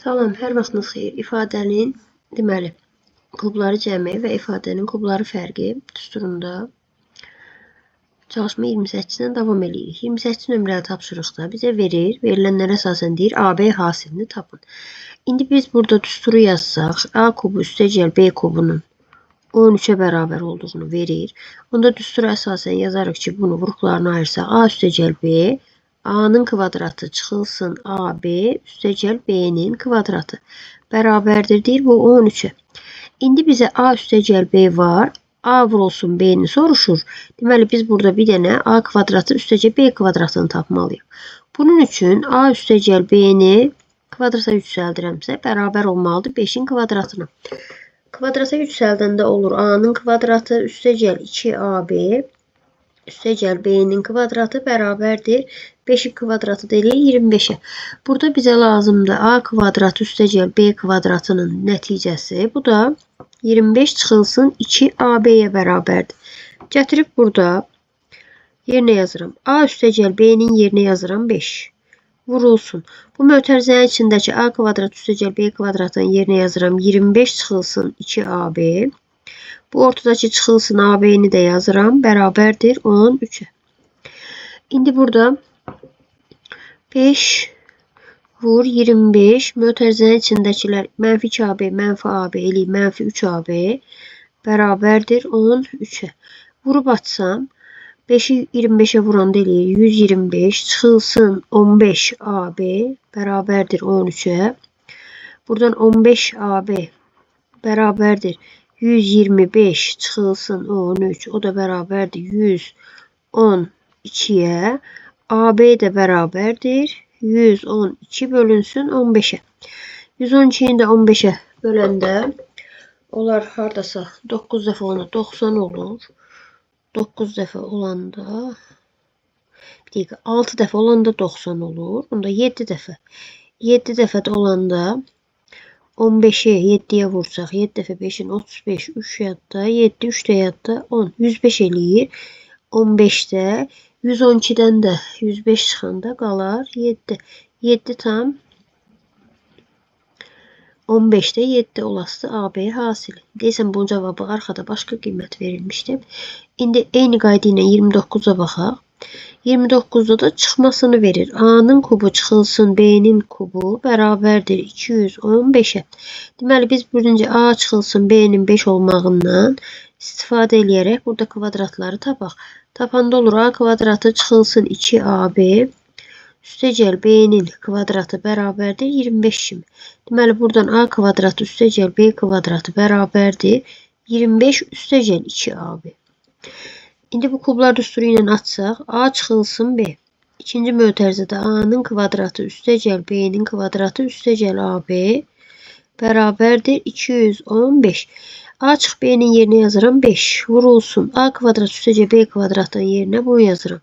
Salam, hər vaxtınız xeyir. İfadənin, deməli, kubları cəmi və ifadənin kubları fərqi düsturunda çalışma 28-dən davam eləyirik. 28 nömrəli tapşırıqda bizə verir, verilənlərə əsasən deyir, AB hasilini tapın. İndi biz burada düsturu yazsaq, A kubu üstəgəl B kubunun 13-ə bərabər olduğunu verir. Onda düstura əsasən yazarıq ki, bunu vuruqlarına ayırsaq, A üstəgəl B, A-nın kvadratı çıxılsın AB üstəgəl B-nin kvadratı bərabərdir, deyir bu 13-ə. İndi bizə A üstəgəl B var. A vurulsun B-ni soruşur. Deməli, biz burada bir dənə A kvadratı üstəgəl B kvadratını tapmalıyıq. Bunun üçün A üstəgəl B-ni kvadrata yüksəldirəmsə, bərabər olmalıdır 5-in kvadratına. Kvadrata yüksəldəndə olur A-nın kvadratı üstəgəl 2AB üstəgəl B-nin kvadratı bərabərdir 5-in kvadratı da eləyir 25-ə. Burada bizə lazımdır A kvadratı üstəgəl B kvadratının nəticəsi. Bu da 25 çıxılsın 2AB-yə bərabərdir. Gətirib burada yerinə yazıram. A üstəgəl B-nin yerinə yazıram 5. Vurulsun. Bu mötərizənin içindəki A kvadrat üstəgəl B kvadratının yerinə yazıram 25 çıxılsın 2AB. Bu ortadakı çıxılsın AB-ni də yazıram. Bərabərdir 13-ə. İndi burada 5 vur 25. Mötərizənin içindəkilər mənfi 2AB, mənfi AB eləyir mənfi 3AB bərabərdir 13-ə. Vurub atsam 5-i 25-ə vuranda eləyir 125 çıxılsın 15AB bərabərdir 13-ə. Buradan 15AB bərabərdir 125 çıxılsın 13, o da bərabərdir 112-yə. AB də bərabərdir 112 bölünsün 15-ə. 112-ni də 15-ə böləndə onlar hardasa 9 dəfə olanda 90 olur. 9 dəfə olanda bir dəqiqə, 6 dəfə olanda 90 olur. Bunda 7 dəfə. 7 dəfə də olanda 15-i 7-yə vursaq, 7 dəfə 5-in 35, 3 yadda, 7, 3 də yadda, 10, 105 eləyir. 15-də 112-dən də 105 çıxanda qalar 7. 7 tam 15-də 7 olası AB hasili. Deyəsən, bunun cavabı arxada başqa qiymət verilmişdi. İndi eyni qayda ilə 29-a baxaq. 29-da da çıxmasını verir. A-nın kubu çıxılsın B-nin kubu bərabərdir 215-ə. Deməli, biz birinci A çıxılsın B-nin 5 olmağından istifadə eləyərək burada kvadratları tapaq. Tapanda olur A kvadratı çıxılsın 2AB üstəgəl B-nin kvadratı bərabərdir 25 kimi. Deməli, buradan A kvadratı üstəgəl B kvadratı bərabərdir 25 üstəgəl 2AB. İndi bu kublar düsturu ilə açsaq, A çıxılsın B. İkinci mötərizədə A-nın kvadratı üstəgəl B-nin kvadratı üstəgəl AB bərabərdir 215. A çıx B-nin yerinə yazıram 5. Vurulsun. A kvadrat üstəgəl B kvadratın yerinə bunu yazıram.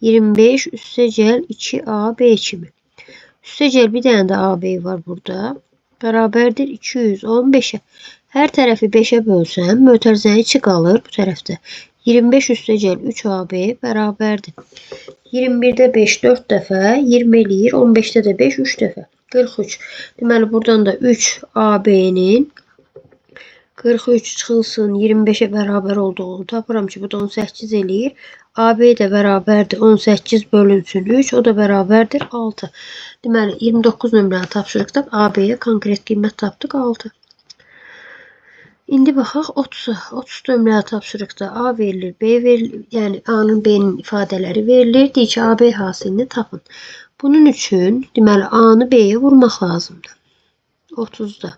25 üstəgəl 2AB kimi. Üstəgəl bir dənə də AB var burada. Bərabərdir 215-ə. Hər tərəfi 5-ə bölsəm, mötərizənin içi qalır bu tərəfdə. 25 üstəgəl 3AB bərabərdir. 21-də 5 4 dəfə, 20 eləyir. 15-də də 5 3 dəfə. 43. Deməli, buradan da 3AB-nin 43 çıxılsın 25-ə bərabər olduğunu tapıram ki, bu da 18 eləyir. AB də bərabərdir 18 bölünsün 3, o da bərabərdir 6. Deməli, 29 nömrəli tapşırıqda AB-yə konkret qiymət tapdıq 6. İndi baxaq 30-a. 30 nömrəli tapşırıqda A verilir, B verilir, yəni A-nın, B-nin ifadələri verilir. Deyir ki, AB hasilini tapın. Bunun üçün, deməli, A-nı B-yə vurmaq lazımdır. 30-da.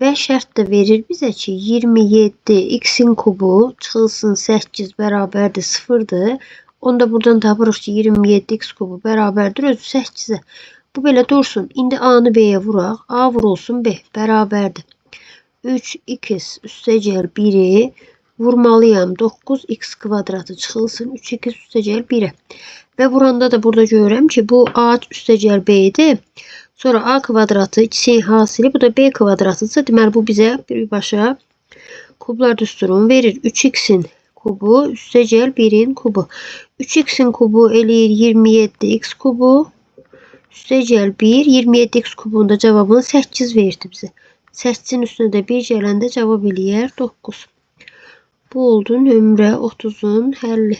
Və şərt də verir bizə ki, 27 x-in kubu çıxılsın 8 bərabərdir 0-dır. Onda buradan tapırıq ki, 27 x kubu bərabərdir özü 8-ə. Bu belə dursun. İndi A-nı B-yə vuraq. A vurulsun B bərabərdir. 3x üstəgəl 1-i vurmalıyam. 9x kvadratı çıxılsın 3x üstəgəl 1-ə. Və vuranda da burada görürəm ki, bu A üstəgəl B-dir. Sonra A kvadratı ikisinin hasili, bu da B kvadratıdırsa, deməli bu bizə birbaşa kublar düsturunu verir. 3x-in kubu üstəgəl 1-in kubu. 3x-in kubu eləyir 27x kubu. Üstəgəl 1, 27x kubunda cavabını 8 verdi bizə. 8-in üstünə də 1 gələndə cavab eləyər 9. Bu oldu nömrə 30-un həlli.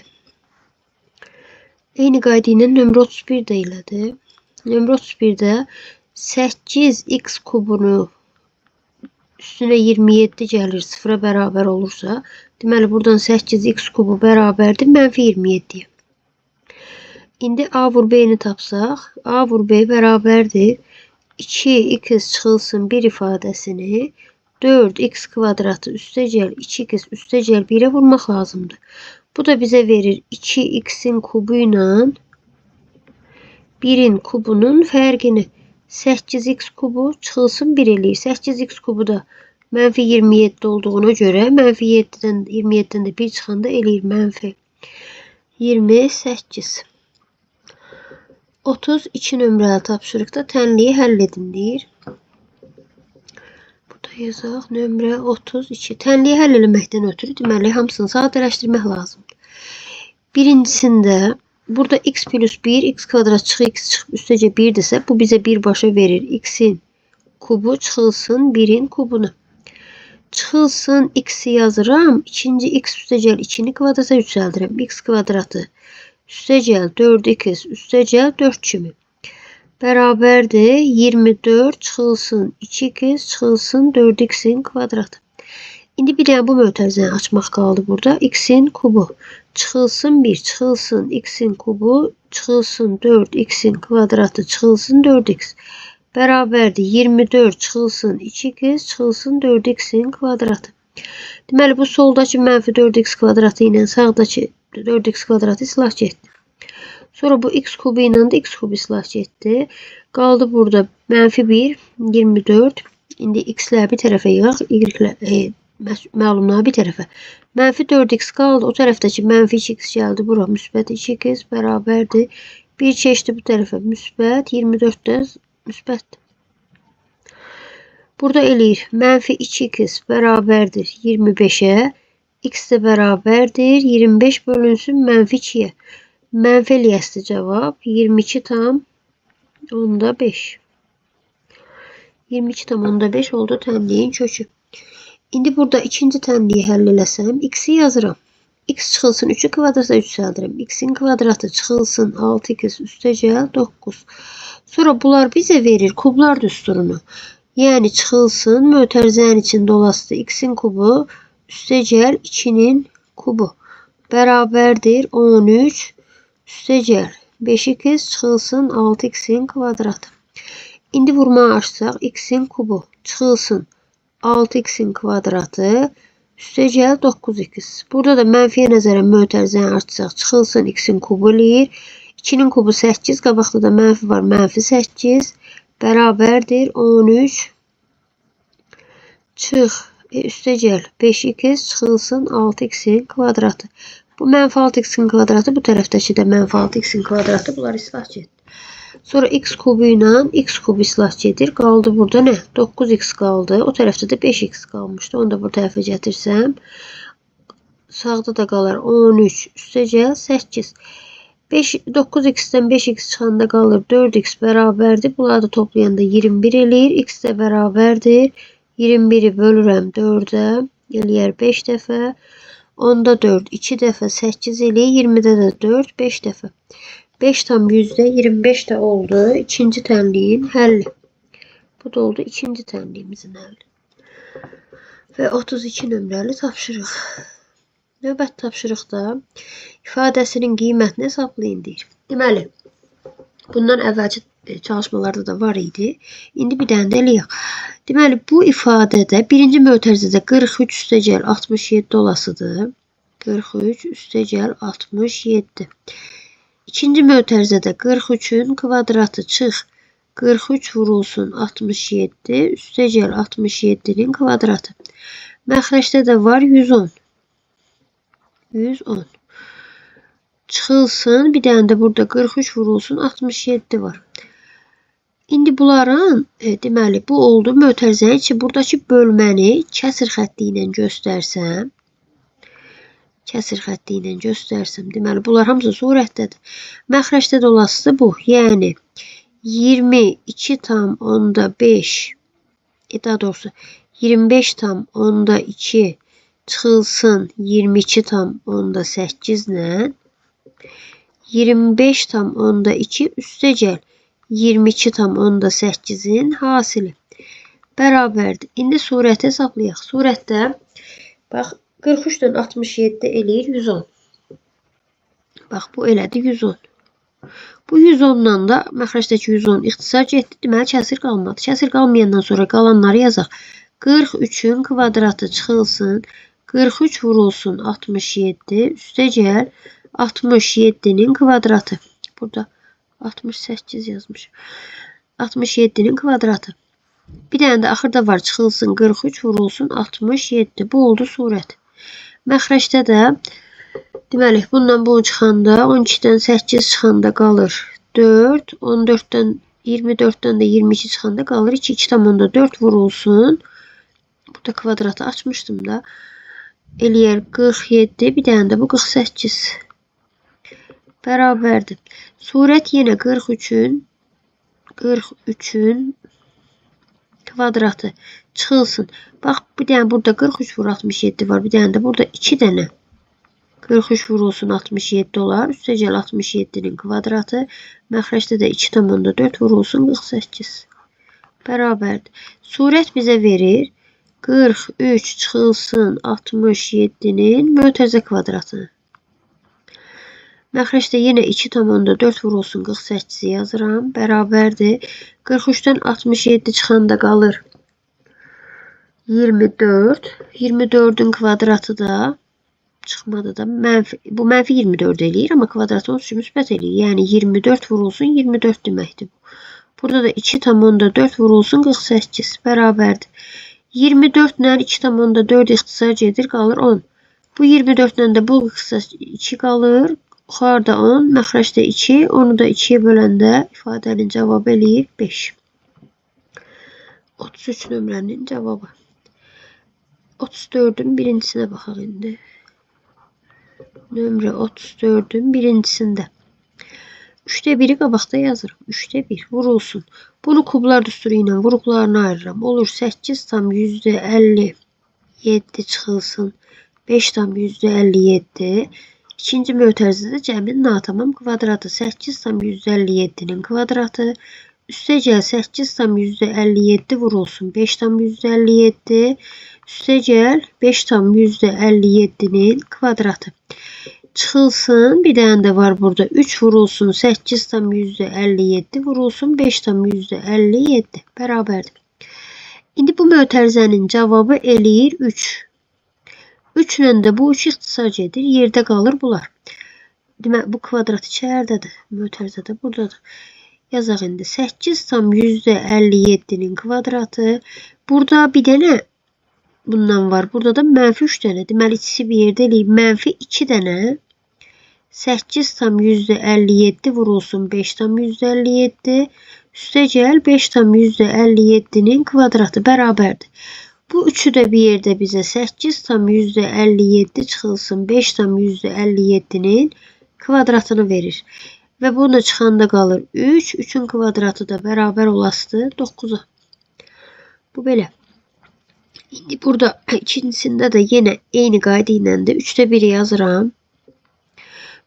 Eyni qayda ilə nömrə 31 də elədi. Nömrə 31-də 8x kubunu üstünə 27 gəlir, 0-a bərabər olursa, deməli buradan 8x kubu bərabərdir mənfi 27-yə. İndi A vur B-ni tapsaq, A vur B bərabərdir 2x çıxılsın 1 ifadəsini 4x kvadratı üstəgəl 2x üstəgəl 1-ə vurmaq lazımdır. Bu da bizə verir 2x-in kubu ilə 1-in kubunun fərqini. 8x kubu çıxılsın 1 eləyir. 8x kubu da mənfi 27 olduğuna görə mənfi 7-dən 27-dən də 1 çıxanda eləyir mənfi 28. 32 nömrəli tapşırıqda tənliyi həll edin deyir. Burada yazaq nömrə 32. Tənliyi həll eləməkdən ötürü deməli hamısını sadələşdirmək lazımdır. Birincisində burada x plus 1, x kvadrat çıx, x çıxıb üstəcə 1-dirsə, bu bizə birbaşa verir. X-in kubu çıxılsın 1-in kubunu. Çıxılsın x-i yazıram. İkinci x üstəgəl 2-ni kvadrata yüksəldirəm. X kvadratı üstəgəl 4x üstəgəl 4 kimi. Bərabərdir 24 çıxılsın 2x çıxılsın 4x-in kvadratı. İndi bir dənə bu mötərizəni açmaq qaldı burada. X-in kubu çıxılsın 1 çıxılsın x-in kubu çıxılsın 4x-in kvadratı çıxılsın 4x. Bərabərdir 24 çıxılsın 2x çıxılsın 4x-in kvadratı. Deməli bu soldakı mənfi 4x kvadratı ilə sağdakı 4x kvadratı islah getdi. Sonra bu x kubu ilə də x kubu islah getdi. Qaldı burada mənfi 1, 24. İndi x-lər bir tərəfə yığaq, y-lər məlumları bir tərəfə. Mənfi 4x qaldı. O tərəfdəki mənfi 2x gəldi bura. Müsbət 2x bərabərdir. 1 keçdi bu tərəfə. Müsbət 24 də müsbətdir. Burada eləyir. Mənfi 2x bərabərdir 25-ə. X də bərabərdir 25 bölünsün mənfi 2-yə. Mənfi eləyəsdir cavab. 22,5. 22,5 oldu tənliyin kökü. İndi burada ikinci tənliyi həll eləsəm, x-i yazıram. X çıxılsın 3-ü kvadrata yüksəldirəm. X-in kvadratı çıxılsın 6x üstəgəl 9. Sonra bunlar bizə verir kublar düsturunu. Yəni çıxılsın mötərizənin içində olasıdır x-in kubu üstəgəl 2-nin kubu bərabərdir 13 üstəgəl 5x çıxılsın 6x-in kvadratı. İndi vurmağı açsaq x-in kubu çıxılsın 6x-in kvadratı üstəgəl 9x. Burada da mənfiyə nəzərən mötərizəni açsaq çıxılsın x-in kubu eləyir. 2-nin kubu 8, qabaqda da mənfi var, mənfi 8 bərabərdir 13 çıx üstəgəl 5x çıxılsın 6x-in kvadratı. Bu mənfi 6x-in kvadratı, bu tərəfdəki də mənfi 6x-in kvadratı, bunlar islah getdi. Sonra x kubu ilə x kubu islah gedir. Qaldı burada nə? 9x qaldı. O tərəfdə də 5x qalmışdı. Onu da bu tərəfə gətirsəm, sağda da qalar 13 üstəgəl 8. 9x-dən 5x çıxanda qalır 4x bərabərdir. Bunları da toplayanda 21 eləyir. X də bərabərdir. 21-i bölürəm 4-ə. Eləyər 5 dəfə. 10-da 4, 2 dəfə 8 eləyir. 20-də də 4, 5 dəfə. 5,25 də oldu ikinci tənliyin həlli. Bu da oldu ikinci tənliyimizin həlli. Və 32 nömrəli tapşırıq. Növbəti tapşırıqda ifadəsinin qiymətini hesablayın deyir. Deməli, bundan əvvəlki çalışmalarda da var idi. İndi bir dənə də eləyək. Deməli, bu ifadədə birinci mötərizədə 43 üstəgəl 67 olasıdır. 43 üstəgəl 67. İkinci mötərizədə 43-ün kvadratı çıx 43 vurulsun 67 üstəgəl 67-nin kvadratı. Məxrəcdə də var 110. 110. Çıxılsın. Bir dənə də burada 43 vurulsun 67 var. İndi bunların deməli bu oldu mötərizənin içi. Buradakı bölməni kəsir xətti ilə göstərsəm, Kəsir xətti ilə göstərsəm, deməli, bunlar hamısı surətdədir. Məxrəcdə də olası bu. Yəni, 22,5, daha doğrusu 25,2 çıxılsın 22,8 ilə 25,2 üstəgəl 22,8-in hasili bərabərdir. İndi surəti hesablayaq. Surətdə bax 43-dən 67 eləyir 110. Bax bu elədi 110. Bu 110-dan da məxrəcdəki 110 ixtisar getdi. Deməli kəsir qalmadı. Kəsir qalmayandan sonra qalanları yazaq. 43-ün kvadratı çıxılsın. 43 vurulsun 67 üstəgəl 67-nin kvadratı. Burada 68 yazmışım. 67-nin kvadratı. Bir dənə də axırda var çıxılsın 43 vurulsun 67. Bu oldu surət. Məxrəcdə də deməli bundan bunu çıxanda 12-dən 8 çıxanda qalır 4. 14-dən 24-dən də 22 çıxanda qalır 2. 2,4 vurulsun. Burada kvadratı açmışdım da. Eləyər 47. Bir dənə də bu 48. Bərabərdir. Surət yenə 43-ün kvadratı çıxılsın. Bax, bir dənə burada 43 vur 67 var. Bir dənə də burada 2 dənə 43 vurulsun 67 olar. Üstəgəl 67-nin kvadratı. Məxrəcdə də 2,4 vurulsun 48. Bərabərdir. Surət bizə verir 43 çıxılsın 67-nin mötərizə kvadratını. Məxrəcdə yenə 2,4 vurulsun 48-i yazıram. Bərabərdir. 43-dən 67 çıxanda qalır 24. 24-ün kvadratı da çıxmadı da. Mənfi, bu mənfi 24 eləyir, amma kvadratı onun üçün müsbət eləyir. Yəni 24 vurulsun 24 deməkdir bu. Burada da 2,4 vurulsun 48 bərabərdir. 24 ilə 2,4 ixtisar gedir, qalır 10. Bu 24 ilə də bu ixtisar 2 qalır. Yuxarıda 10, məxrəcdə 2, onu da 2-yə böləndə ifadənin cavabı eləyir 5. 33 nömrənin cavabı. 34-ün birincisinə baxaq indi. Nömrə 34-ün birincisində. 3-də 1-i qabaqda yazıram. 3-də 1 vurulsun. Bunu kublar düsturu ilə vuruqlarını ayırıram. Olur 8,57 çıxılsın. 5,57. İkinci mötərizədə cəmin natamam kvadratı 8,57-nin kvadratı. Üstəgəl 8,57 vurulsun 5,57. Üstəgəl 5,57-nin kvadratı. Çıxılsın. Bir dənə də var burada. 3 vurulsun 8,57 vurulsun 5,57 bərabərdir. İndi bu mötərizənin cavabı eləyir 3. 3 ilə də bu 3 ixtisar gedir. Yerdə qalır bunlar. Demək, bu kvadrat içəridədir. Mötərizə də buradadır. Yazaq indi. 8,57-nin kvadratı. Burada bir dənə bundan var. Burada da mənfi 3 dənə. Deməli, ikisi bir yerdə eləyib. Mənfi 2 dənə. 8,57 vurulsun 5,57. Üstəgəl 5,57-nin kvadratı bərabərdir. Bu üçü də bir yerdə bizə 8,57 çıxılsın 5,57-nin kvadratını verir. Və bunu çıxanda qalır 3. 3-ün kvadratı da bərabər olasıdır 9-a. Bu belə. İndi burada ikincisində də yenə eyni qayda ilə də 3-də 1-i yazıram.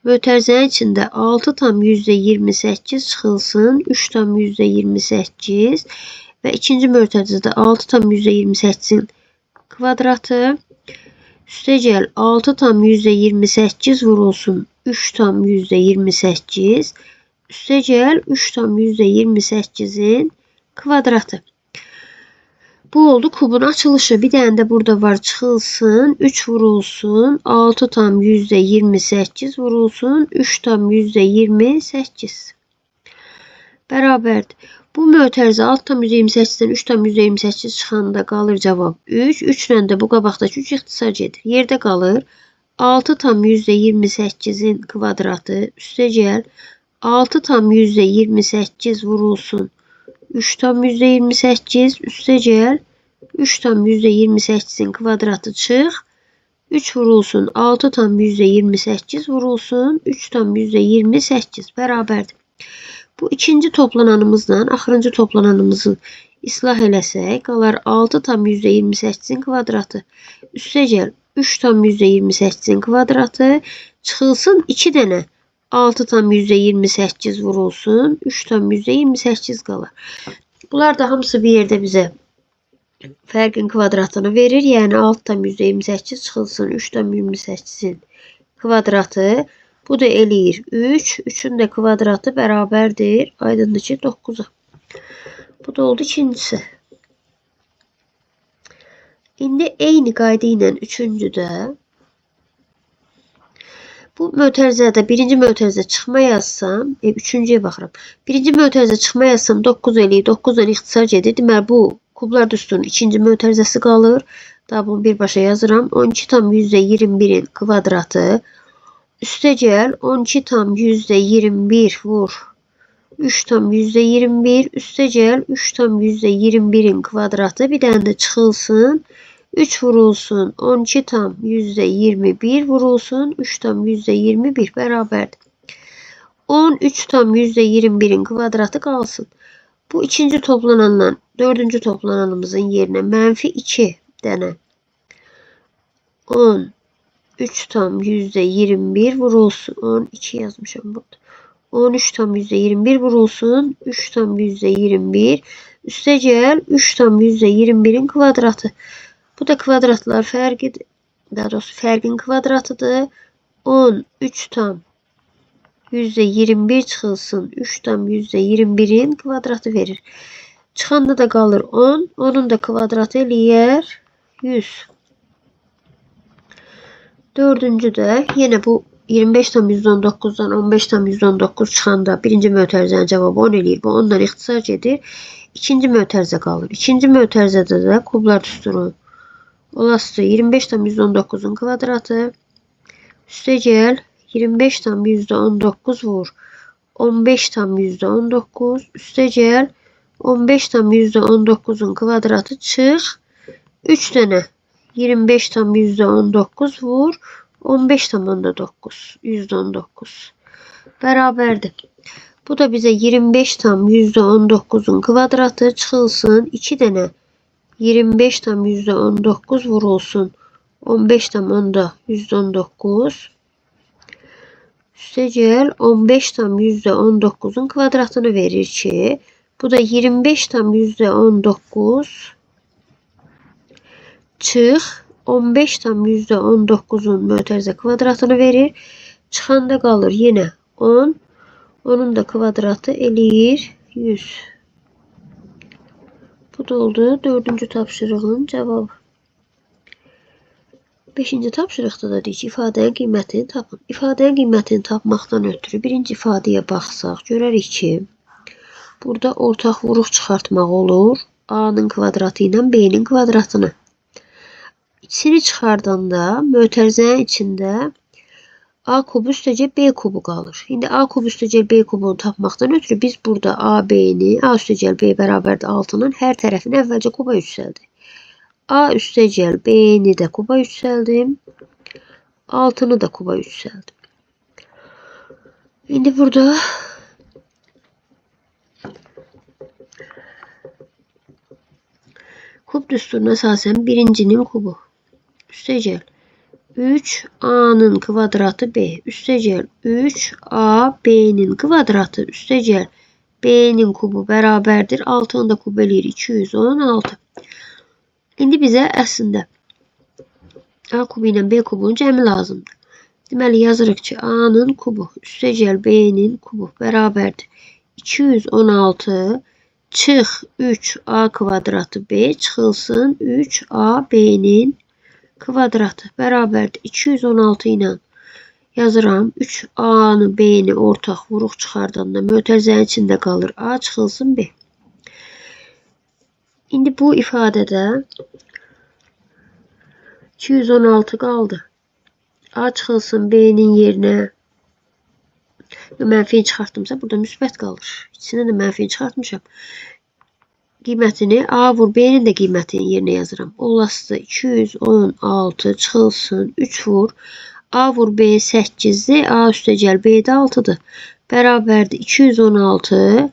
Mötərizənin içində 6,28 çıxılsın 3,28 və ikinci mötərizədə 6,28-in kvadratı. Üstəgəl 6,28 vurulsun 3,28. Üstəgəl 3,28-in kvadratı. Bu oldu kubun açılışı. Bir dənə də burada var çıxılsın. 3 vurulsun 6,28 vurulsun 3,28 bərabərdir. Bu mötərizə 6,28-dən 3,28 çıxanda qalır cavab 3. 3 ilə də bu qabaqdakı 3 ixtisar gedir. Yerdə qalır 6,28-in kvadratı üstəgəl 6,28 vurulsun 3,28 üstəgəl 3,28-in kvadratı çıx 3 vurulsun 6,28 vurulsun 3,28 bərabərdir. Bu ikinci toplananımızla axırıncı toplananımızı islah eləsək, qalar 6,28-in kvadratı. Üstəgəl 3,28-in kvadratı çıxılsın 2 dənə 6,28 vurulsun 3,28 qalar. Bunlar da hamısı bir yerdə bizə fərqin kvadratını verir. Yəni 6,28 çıxılsın 3,28-in kvadratı. Bu da eləyir 3. 3-ün də kvadratı bərabərdir. Aydındır ki 9-a. Bu da oldu ikincisi. İndi eyni qayda ilə üçüncüdə bu mötərizədə birinci mötərizə çıxma yazsam, üçüncüyə baxıram. Birinci mötərizə çıxma yazsam 9 eləyir, 9-dan ixtisar gedir. Deməli bu kublar düsturunun ikinci mötərizəsi qalır. Daha bunu birbaşa yazıram. 12,21-in kvadratı üstəgəl 12,21 vur 3,21 üstəgəl 3,21-in kvadratı bir dənə də çıxılsın. 3 vurulsun 12,21 vurulsun 3,21 bərabərdir. 13,21-in kvadratı qalsın. Bu ikinci toplananla dördüncü toplananımızın yerinə mənfi 2 dənə 13,21 vurulsun. 12 yazmışam burada. 13,21 vurulsun 3,21 üstəgəl 3,21-in kvadratı. Bu da kvadratlar fərqidir. Daha doğrusu fərqin kvadratıdır. 13,21 çıxılsın 3,21-in kvadratı verir. Çıxanda da qalır 10. Onun da kvadratı eləyər 100. Dördüncü də yenə bu 25,19-dan 15,19 çıxanda birinci mötərizənin cavabı 10 eləyir. Bu 10-dan ixtisar gedir. İkinci mötərizə qalır. İkinci mötərizədə də kublar düsturu olası 25,19-un kvadratı üstəgəl 25,19 vur 15,19 üstəgəl 15,19-un kvadratı çıx 3 dənə 25,19 vur 15,9 %19 bərabərdir. Bu da bizə 25,19-un kvadratı çıxılsın 2 dənə 25,19 vurulsun 15,19 üstəgəl 15,19-un kvadratını verir ki, bu da 25,19 çıx 15,19-un mötərizə kvadratını verir. Çıxanda qalır yenə 10. Onun da kvadratı eləyir 100. Bu da oldu dördüncü tapşırığın cavabı. Beşinci tapşırıqda da deyir ki, ifadənin qiymətini tapın. İfadənin qiymətini tapmaqdan ötürü birinci ifadəyə baxsaq, görərik ki, burada ortaq vuruq çıxartmaq olur. A-nın kvadratı ilə B-nin kvadratını. İkisini çıxardanda mötərizənin içində A kubu üstəgəl B kubu qalır. İndi A kubu üstəgəl B kubunu tapmaqdan ötürü biz burada A, B-ni, A üstəgəl B bərabərdir 6-nın hər tərəfini əvvəlcə kuba yüksəldik. A üstəgəl B-ni də kuba yüksəldim. 6-nı da kuba yüksəldim. İndi burada kub düsturuna əsasən birincinin kubu üstəgəl 3A-nın kvadratı B üstəgəl 3A B-nin kvadratı üstəgəl B-nin kubu bərabərdir. 6-nı da kub eləyir 216. İndi bizə əslində A kubu ilə B kubunun cəmi lazımdır. Deməli yazırıq ki, A-nın kubu üstəgəl B-nin kubu bərabərdir. 216 çıx 3A kvadratı B çıxılsın 3A B-nin kvadratı bərabərdir. 216 ilə yazıram. 3A-nı B-ni ortaq vuruq çıxardanda mötərizənin içində qalır. A çıxılsın B. İndi bu ifadədə 216 qaldı. A çıxılsın B-nin yerinə mənfini çıxartdımsa burada müsbət qalır. İkisindən də mənfini çıxartmışam. Qiymətini A vur B-nin də qiymətini yerinə yazıram. Olası 216 çıxılsın 3 vur. A vur B 8-dir. A üstəgəl B də 6-dır. Bərabərdir 216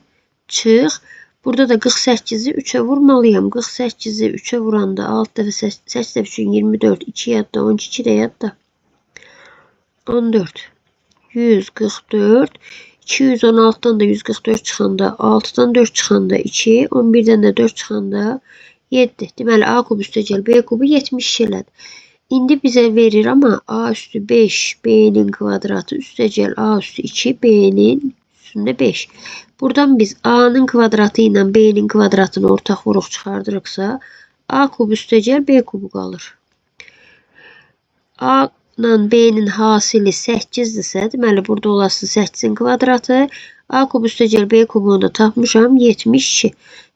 çıx. Burada da 48-i 3-ə vurmalıyam. 48-i 3-ə vuranda 6 dəfə 8 dəfə 3 24, 2 yadda, 12 də yadda. 14. 144. 216-dan da 144 çıxanda, 6-dan 4 çıxanda 2, 11-dən də 4 çıxanda 7. Deməli, A kubu üstəgəl B kubu 72 elədi. İndi bizə verir amma A üstü 5, B-nin kvadratı üstəgəl A üstü 2, B-nin üstündə 5. Buradan biz A-nın kvadratı ilə B-nin kvadratını ortaq vuruq çıxardırıqsa, A kubu üstəgəl B kubu qalır. A ilə B-nin hasili 8-dirsə, deməli burada olası 8-in kvadratı. A kubu üstəgəl B kubunu da tapmışam 72.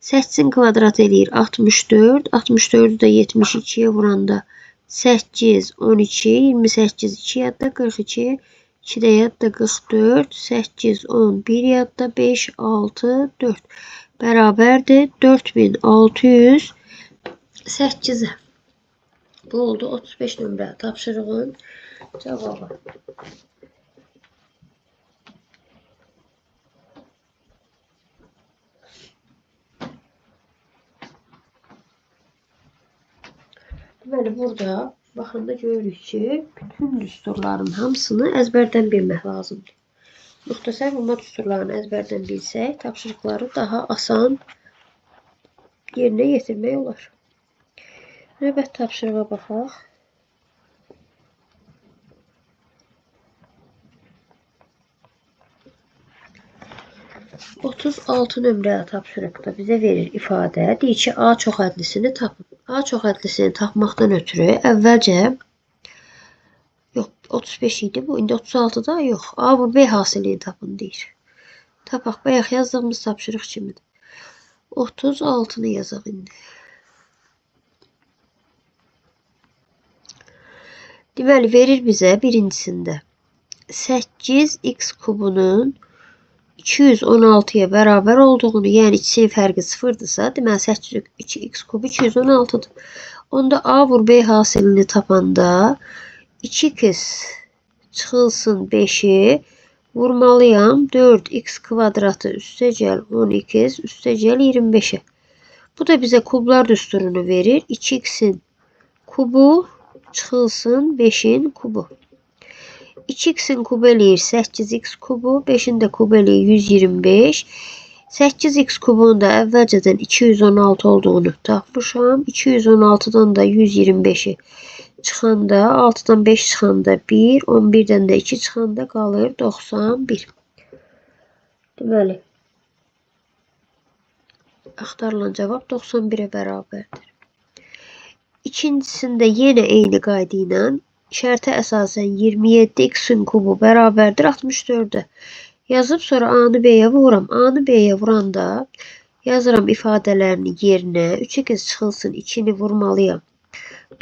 8-in kvadratı eləyir 64. 64-ü də 72-yə vuranda 8, 12, 28, 2 yadda 42, 2 də yadda 44, 8, 10, 1 yadda 5, 6, 4. Bərabərdir 4608-ə. Bu oldu 35 nömrə tapşırığın cavabı. Deməli, burada baxanda görürük ki, bütün düsturların hamısını əzbərdən bilmək lazımdır. Müxtəsər vurma düsturlarını əzbərdən bilsək, tapşırıqları daha asan yerinə yetirmək olar. Növbəti tapşırığa baxaq. ...36 nömrəli tapşırıqda bizə verir ifadə. Deyir ki, A çox ədlisini tapın. A çox ədlisini tapmaqdan ötürü əvvəlcə... Yox, 35 idi bu. İndi 36-da yox. A vur B hasilini tapın deyir. Tapaq. Bayaq yazdığımız tapşırıq kimidir. 36-nı yazaq indi. Deməli, verir bizə birincisində 8x kubunun 216-ya bərabər olduğunu, yəni ikisinin fərqi sıfırdırsa, deməli 8x kubu 216-dır. Onda A vur B hasilini tapanda 2x çıxılsın 5-i vurmalıyam 4x kvadratı üstəgəl 10x üstəgəl 25-ə. Bu da bizə kublar düsturunu verir. 2x-in kubu çıxılsın 5-in kubu. 2x-in kubu eləyir 8x kubu, 5-in də kubu eləyir 125. 8x kubunun da əvvəlcədən 216 olduğunu tapmışam. 216-dan da 125-i çıxanda, 6-dan 5 çıxanda 1, 11-dən də 2 çıxanda qalır 91. Deməli, axtarılan cavab 91-ə bərabərdir. İkincisində yenə eyni qayda ilə şərtə əsasən 27x-in kubu bərabərdir 64-ə. Yazıb sonra A-nı B-yə vururam. A-nı B-yə vuranda yazıram ifadələrini yerinə. 3x çıxılsın 2-ni vurmalıyam.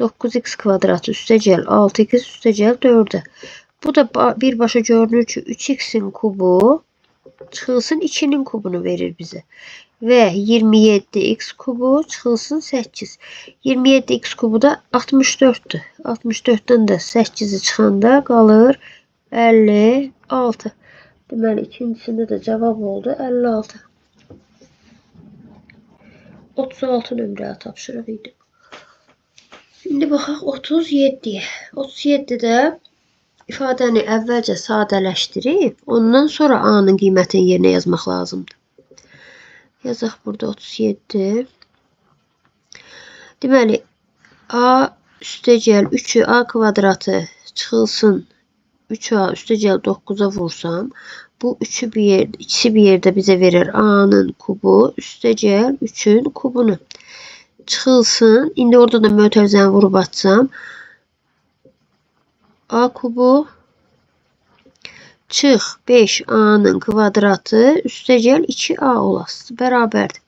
9x kvadratı üstəgəl 6x üstəgəl 4-ə. Bu da birbaşa görünür ki 3x-in kubu çıxılsın 2-nin kubunu verir bizə. Və 27x kubu çıxılsın 8. 27x kubu da 64-dür. 64-dən də 8-i çıxanda qalır 56. Deməli, ikincisində də cavab oldu 56. 36 nömrəli tapşırıq idi. İndi baxaq 37-yə. 37-də ifadəni əvvəlcə sadələşdirib, ondan sonra A-nın qiymətini yerinə yazmaq lazımdır. Yazaq burada 37. Deməli, A üstəgəl 3-ü A kvadratı çıxılsın 3A üstəgəl 9-a vursam, bu üçü bir yerdə, ikisi bir yerdə bizə verir A-nın kubu üstəgəl 3-ün kubunu. Çıxılsın. İndi orada da mötərizəni vurub atsam, A kubu çıx 5A-nın kvadratı üstəgəl 2A olası bərabərdir.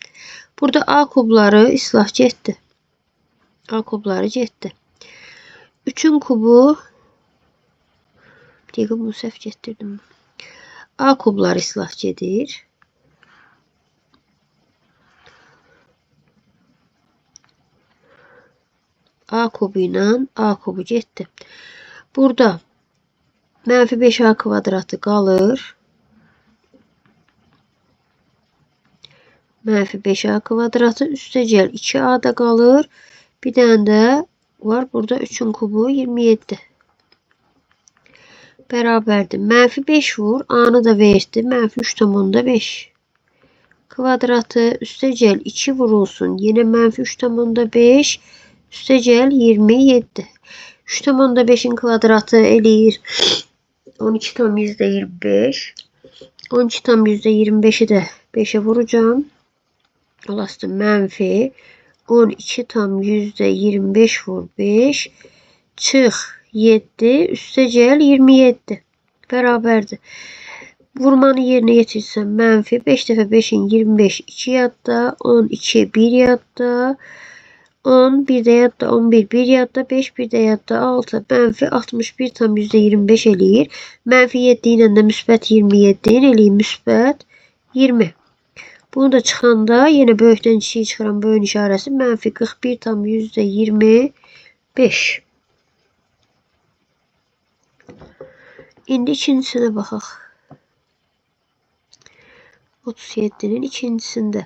Burada A kubları islah getdi. A kubları getdi. 3-ün kubu, bir dəqiqə bunu səhv getdirdim. A kubları islah gedir. A kubu ilə A kubu getdi. Burada mənfi 5A kvadratı qalır. Mənfi 5A kvadratı üstəgəl 2A da qalır. Bir dənə də var burada 3-ün kubu 27. Bərabərdir. Mənfi 5 vur. A-nı da verdi. Mənfi 3,5. Kvadratı üstəgəl 2 vurulsun. Yenə mənfi 3,5. Üstəgəl 27. 3,5-in kvadratı eləyir 12,25. 12,25-i də 5-ə vuracağam. Olası mənfi 12,25 vur 5. Çıx 7. Üstəgəl 27. Bərabərdir. Vurmanı yerinə yetirsəm mənfi 5 dəfə 5-in 25 2 yadda, 12 1 yadda, 10 1 də yadda, 11 1 yadda, 5 1 də yadda, 6 mənfi 61,25 eləyir. Mənfi 7 ilə də müsbət 27 eləyir müsbət 20. Bunu da çıxanda yenə böyükdən kiçiyi çıxıram, böyüyün işarəsi mənfi 41,25. İndi ikincisinə baxaq. 37-nin ikincisində.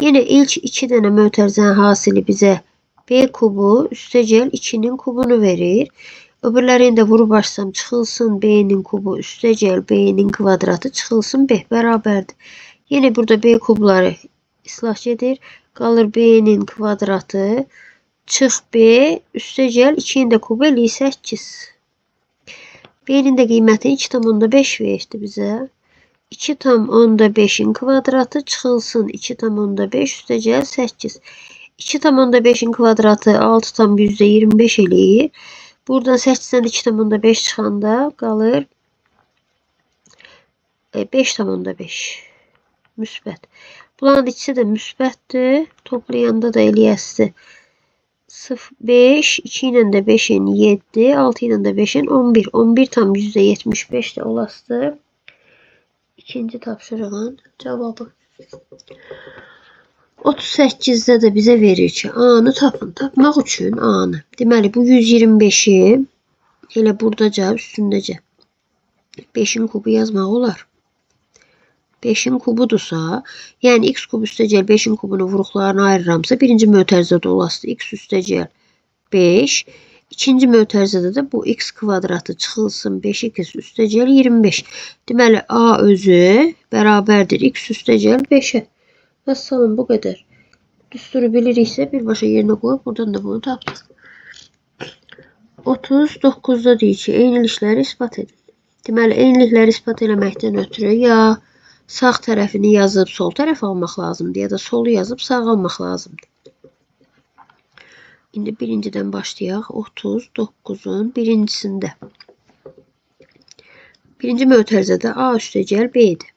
Yenə ilk iki dənə mötərizənin hasili bizə B kubu üstəgəl 2-nin kubunu verir. Öbürlərini də vurub açsam çıxılsın B-nin kubu üstəgəl B-nin kvadratı çıxılsın B bərabərdir. Yenə burada B kubları islah gedir. Qalır B-nin kvadratı çıx B üstəgəl 2-nin də kubu eləyir 8. B-nin də qiymətini 2,5 verdi bizə. 2,5-in kvadratı çıxılsın 2,5 üstəgəl 8. 2,5-in kvadratı 6,25 eləyir. Buradan 8-dən 2,5 çıxanda qalır 5,5 müsbət. Bunların ikisi də müsbətdir. Toplayanda da eləyəsi 0,5, 2 ilə də 5-in 7, 6 ilə də 5-in 11. 11,75 də olasıdır. İkinci tapşırığın cavabı. 38-də də bizə verir ki, A-nı tapın. Tapmaq üçün A-nı. Deməli, bu 125-i elə buradaca, üstündəcə 5-in kubu yazmaq olar. 5-in kubudursa, yəni x kubu üstəgəl 5-in kubunu vuruqlarını ayırıramsa, birinci mötərizədə olasıdır x üstəgəl 5. İkinci mötərizədə də bu x kvadratı çıxılsın 5x üstəgəl 25. Deməli, A özü bərabərdir x üstəgəl 5-ə. Vəssalam, bu qədər. Düsturu biliriksə, birbaşa yerinə qoyub, buradan da bunu tapdıq. 39-da deyir ki, eynilikləri isbat edin. Deməli, eynilikləri isbat eləməkdən ötürü ya sağ tərəfini yazıb sol tərəf almaq lazımdır, ya da solu yazıb sağ almaq lazımdır. İndi birincidən başlayaq. 39-un birincisində. Birinci mötərizədə A üstəgəl B-dir.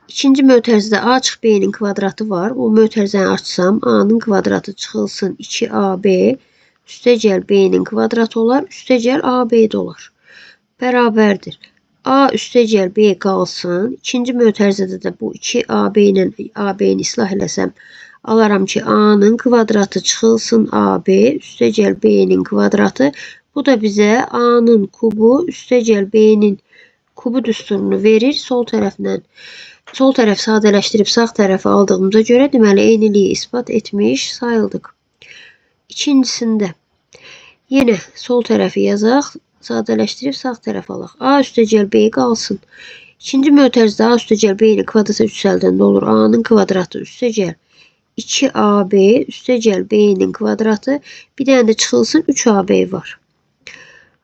İkinci mötərizədə A çıx B-nin kvadratı var. O mötərizəni açsam A-nın kvadratı çıxılsın 2AB üstəgəl B-nin kvadratı olar, üstəgəl AB də olar. Bərabərdir. A üstəgəl B qalsın. İkinci mötərizədə də bu 2AB ilə AB-ni islah eləsəm, alaram ki, A-nın kvadratı çıxılsın AB üstəgəl B-nin kvadratı. Bu da bizə A-nın kubu üstəgəl B-nin kubu düsturunu verir. Sol tərəflə sol tərəf sadələşdirib sağ tərəfi aldığımıza görə deməli eyniliyi isbat etmiş sayıldıq. İkincisində yenə sol tərəfi yazaq, sadələşdirib sağ tərəf alaq. A üstəgəl B qalsın. İkinci mötərizədə A üstəgəl B-ni kvadrata yüksəldəndə olur A-nın kvadratı üstəgəl 2AB üstəgəl B-nin kvadratı, bir dənə də çıxılsın 3AB var.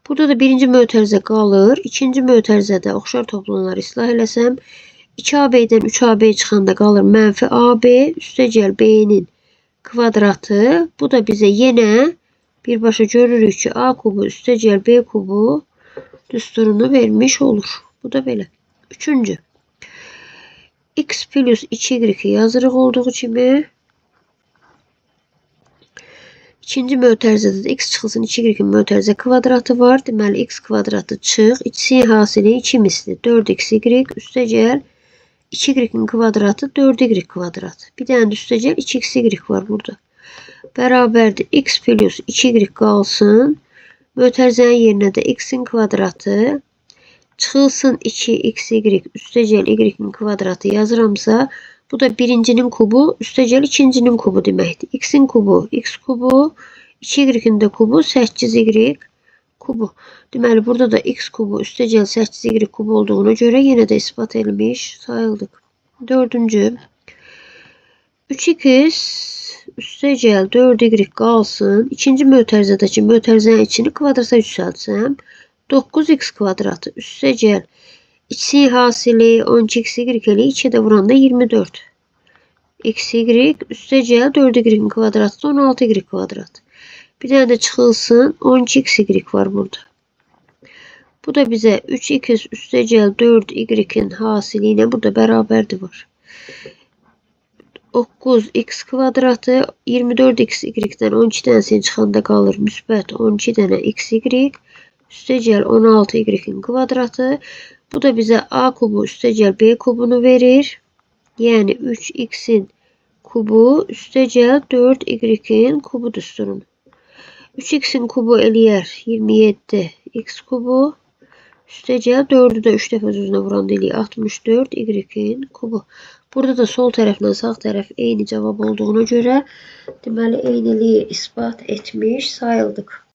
Burada da birinci mötərizə qalır. İkinci mötərizədə oxşar toplananları islah eləsəm 2AB-dən 3AB çıxanda qalır mənfi AB üstəgəl B-nin kvadratı. Bu da bizə yenə birbaşa görürük ki, A kubu üstəgəl B kubu düsturunu vermiş olur. Bu da belə. Üçüncü. X plus 2y yazırıq olduğu kimi. İkinci mötərizədə də x çıxılsın 2y-in mötərizə kvadratı var. Deməli, x kvadratı çıx. İkisinin hasili 2 misli 4xy üstəgəl 2y-in kvadratı 4y kvadratı. Bir dənə də üstəgəl 2xy var burada. Bərabərdir x plus 2y qalsın. Mötərizənin yerinə də x-in kvadratı çıxılsın 2xy üstəgəl y-in kvadratı yazıramsa, bu da birincinin kubu üstəgəl ikincinin kubu deməkdir. X-in kubu x kubu, 2y-in də kubu 8y kubu. Deməli, burada da x kubu üstəgəl 8y kubu olduğuna görə yenə də isbat edilmiş sayıldıq. Dördüncü, 3x üstəgəl 4y qalsın. İkinci mötərizədəki mötərizənin içini kvadrata yüksəltsəm, 9x kvadratı üstəgəl x-in hasili 12xy elə 2-yə də vuranda 24. Xy üstəgəl 4y kvadratı 16y kvadrat. Bir dənə də çıxılsın 12xy var burada. Bu da bizə 3x üstəgəl 4y-in hasili ilə burada bərabərdir var. 9x kvadratı 24xy-dən 12 dənəsini çıxanda qalır müsbət 12 dənə xy üstəgəl 16y-in kvadratı. Bu da bizə a kubu üstəgəl b kubunu verir. Yəni 3x-in kubu üstəgəl 4y-in kubu düsturunu. 3x-in kubu eləyər 27 x kubu. Üstəgəl 4-ü də 3 dəfə öz-özünə vuranda eləyir 64 y-in kubu. Burada da sol tərəflə sağ tərəf eyni cavab olduğuna görə deməli eyniliyi isbat etmiş sayıldıq.